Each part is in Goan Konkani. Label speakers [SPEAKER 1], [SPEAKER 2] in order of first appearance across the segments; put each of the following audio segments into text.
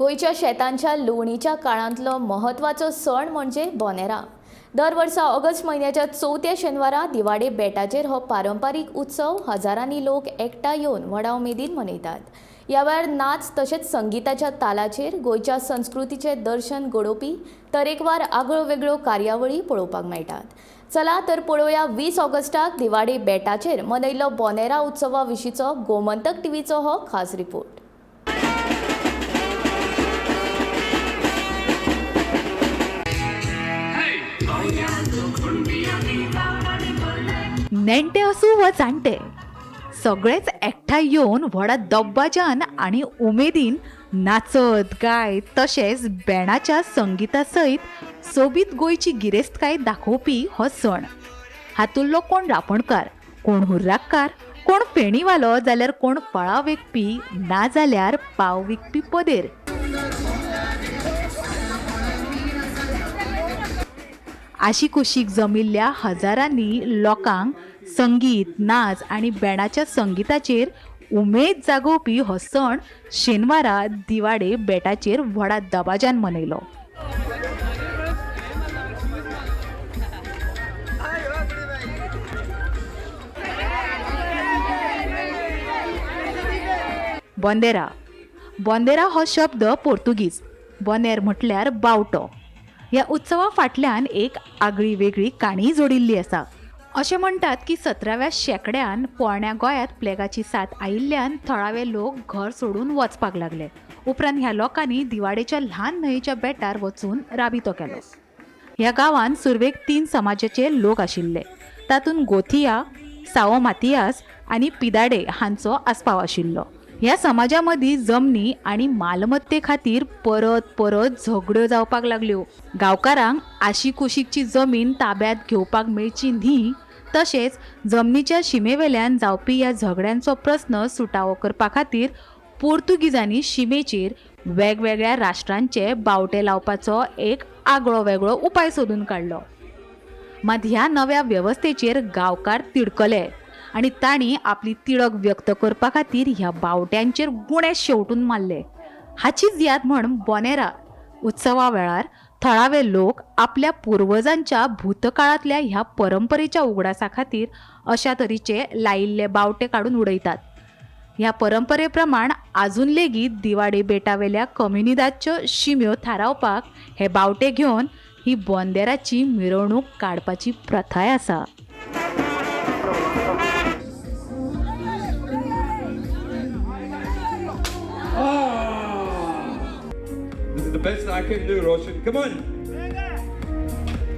[SPEAKER 1] गोंयच्या शेतांच्या लुवणीच्या काळांतलो म्हत्वाचो सण म्हणजे बोनेरा. दर वर्सा ऑगस्ट म्हयन्याच्या चवथ्या शेनवारा दिवाडे बेटाचेर हो पारंपारीक उत्सव हजारांनी लोक एकठांय येवन व्हडा उमेदीन मनयतात. ह्या वेळार नाच तशेंच संगिताच्या तालाचेर गोंयच्या संस्कृतीचें दर्शन घडोवपी तरेकवार आगळ्यो वेगळ्यो कार्यावळी पळोवपाक मेळटात. चला तर पळोवया 20 ऑगस्टाक दिवाडे बेटाचेर मनयल्लो बोनेरा उत्सवा विशींचो गोमंतक टीव्हीचो हो खास रिपोर्ट.
[SPEAKER 2] नेण्टे आसूं वा जाणटे सगळेच एकठांय येवन व्हडा दब्बाजान आनी उमेदीन नाचत गायत तशेंच बॅणाच्या संगिता सयत सोबीत गोंयची गिरेस्तकाय दाखोवपी हो सण. हातूंतलो कोण रापणकार, कोण हुर्राककार, कोण फेणीवालो जाल्यार कोण फळां विकपी, नाजाल्यार पाव विकपी पदेर. आशीकुशीक जमिल्ल्या हजारांनी लोकांक संगीत, नाच आनी बॅणाच्या संगिताचेर उमेद जागोवपी हो सण शेनवारा दिवाडे बेटाचेर व्हडा दबाज्यान मनयलो. बोंदेरा. बोंदेरा हो शब्द पोर्तुगीज. बोनेर म्हटल्यार बावटो. ह्या उत्सवा फाटल्यान एक आगळी वेगळी काणी जोडिल्ली आसा. अशें म्हणटात की 17व्या शेंकड्यान पोरण्या गोंयांत प्लेगाची साथ आयिल्ल्यान थळावे लोक घर सोडून वचपाक लागले. उपरांत ह्या लोकांनी दिवाडेच्या ल्हान न्हंयेच्या बेटार वचून राबितो केलो. ह्या गांवांत सुरवेक 3 समाजाचे लोक आशिल्ले. तातूंत गोथिया, सावो मातियास आनी पिदाडे हांचो आस्पाव आशिल्लो. ह्या समाजा मदीं जमनी आनी मालमत्ते खातीर परत परत झगड्यो जावपाक लागल्यो. गांवकारांक आशिकुशीकची जमीन ताब्यांत घेवपाक मेळची न्ही, तशेंच जमनीच्या शिमेवेल्यान जावपी ह्या झगड्यांचो प्रस्न सुटावो करपा खातीर पोर्तुगीजांनी शिमेचेर वेगवेगळ्या राष्ट्रांचे बावटे लावपाचो एक आगळो वेगळो उपाय सोदून काडलो. मात ह्या नव्या वेवस्थेचेर गांवकार तिडकले आनी तांणी आपली तिडक व्यक्त करपा खातीर ह्या बावट्यांचेर गुणे शेवटून मारले. हाचीच याद म्हण बोनेरा उत्सवा वेळार थळावे लोक आपल्या पुर्वजांच्या भूतकाळांतल्या ह्या परंपरेच्या उगडासा खातीर अशा तरेचे लायिल्ले बावटे काडून उडयतात. ह्या परंपरे प्रमाण आजून लेगीत दिवाडे बेटावेल्या कम्युनिदाच्यो शिम्यो थारावपाक हे बावटे घेवन ही बोंदेराची मिरवणूक काडपाची प्रथाय आसा.
[SPEAKER 3] This is the best I can do, Roshan. Come on.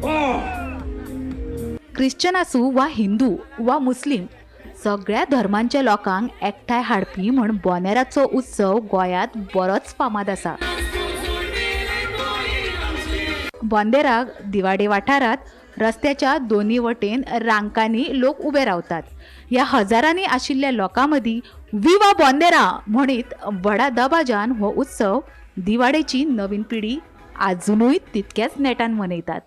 [SPEAKER 3] Oh!
[SPEAKER 2] Christian आसूं वा हिंदू वा मुस्लीम, सगळ्या धर्मांच्या लोकांक एकठांय हाडपी म्हण बोनेराचो उत्सव गोंयांत बरोच फामाद आसा. बोंदेराक दिवाडे वाठारांत रस्त्याच्या दोनी वटेन रांकांनी लोक उबे रावतात. ह्या हजारांनी आशिल्ल्या लोकां मदीं विवा बोंदेरा म्हणीत व्हडा दबाज्यान हो उत्सव दिवाडेची नवीन पिढी आजुनूय तितक्याच नेटान मनयतात.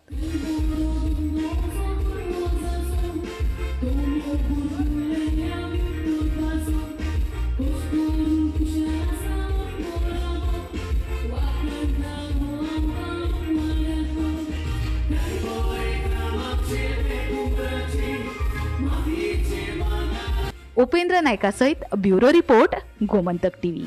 [SPEAKER 2] उपेंद्र नायका सयत ब्युरो रिपोर्ट, गोमंतक टीव्ही.